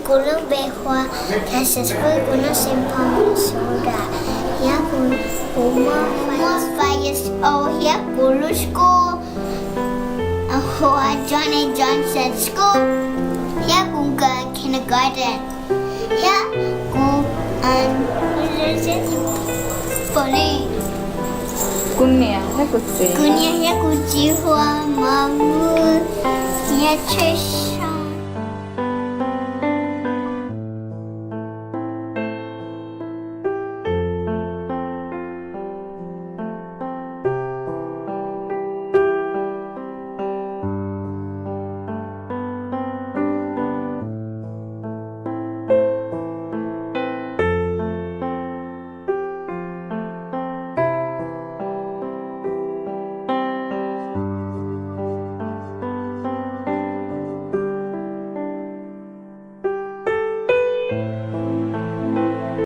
Kuv lub npe hu ua Cassius Fwj, kuv nyob Saint Paul, Minnesota, thiab kuv, kuv muaj five years old, thiab kuv lub school hu ua Johnny Johnson School, thiab kuv kawm kindergarten, thiab kuv, kuv niam thiab kuv txiv, kuv niam thiab kuv txiv hu ua Mom Ruth, thiab Trish.